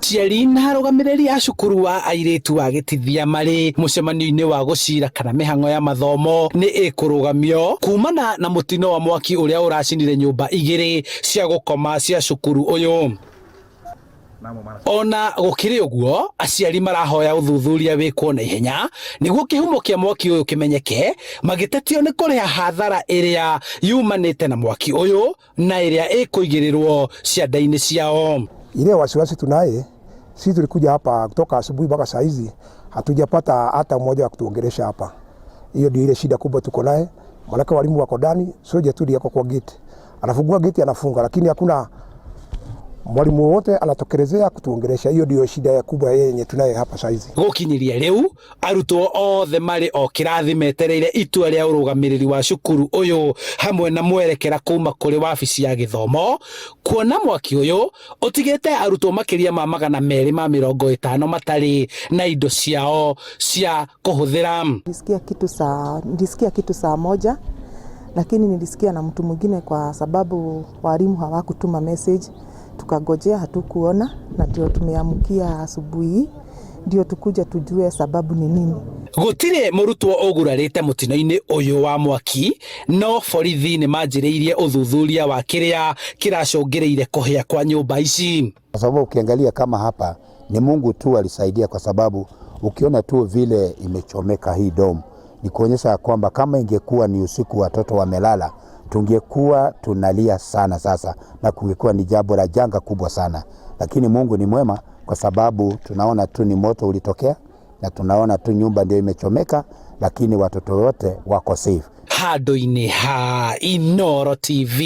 Aciari na arũgamĩrĩri a cukuru wa airĩtu wa Gĩtithia marĩ mũcemanio-inĩ wa gũcira kana mĩhang'o ya mathomo nĩ ĩkũrũgamio kumana na mũtino wa mwaki ũrĩa ũracinire nyũmba igĩrĩ cia gũkoma cia cukuru ũyũ. Ona gũkĩrĩ ũguo, aciari marahoya ũthuthuria wĩkwo na ihenya nĩguo kĩhumo kĩa mwaki ũyũ kĩmenyeke, magĩtetio nĩ kũrĩha hathara ĩrĩa yumanĩte na mwaki ũyũ na ĩrĩa ĩkũigĩrĩrwo cianda-inĩ ciao. Ile wasiwasi tunaye sisi, tulikuja hapa kutoka asubuhi mpaka saa hizi hatujapata hata mmoja wa kutuongelesha hapa. Hiyo ndio ile shida kubwa tuko naye, maanake walimu wako ndani, soja tu yako kwa gate, anafungua gate anafunga, lakini hakuna mwalimu wote anatokelezea kutuongelesha. Hiyo ndio shida kubwa yenye tunaye hapa saa hizi. Gũkinyĩria rĩu arutwo othe marĩ o kĩrathi metereire itua rĩa ũrũgamĩrĩri wa cukuru ũyũ hamwe na mwerekera kuma kũrĩ wabici ya gĩthomo, kuona mwaki ũyũ ũtigĩte arutwo makĩria ma 250 matarĩ na indo ciao cia kũhũthĩra. Nilisikia kitu saa 1, lakini nilisikia na mtu mwingine kwa sababu walimu hawakutuma message. Tukagojea hatukuona, na ndio tumeamkia asubuhi ndio tukuja tujue sababu ni nini. Gũtirĩ mũrutwo ũgurarĩte mũtino-inĩ ũyũ wa mwaki, no borithi nĩ manjĩrĩirie ũthuthuria wa kĩrĩa kĩracũngĩrĩire kũhĩa kwa nyũmba ici. Kwa sababu ukiangalia kama hapa ni Mungu tu alisaidia, kwa sababu ukiona tu vile imechomeka hii dorm ni kuonyesha kwamba kama ingekuwa ni usiku watoto wamelala, tungekuwa tunalia sana sasa, na kungekuwa ni jambo la janga kubwa sana, lakini Mungu ni mwema, kwa sababu tunaona tu ni moto ulitokea na tunaona tu nyumba ndio imechomeka, lakini watoto wote wako safe. Handũ-inĩ ha Inooro TV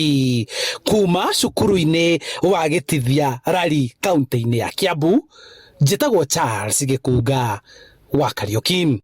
kuma cukuru-inĩ wa Gĩtithia Rari kaunti-inĩ ya Kiambu, njĩtagwo Charles Gĩkunga wa Kariuki.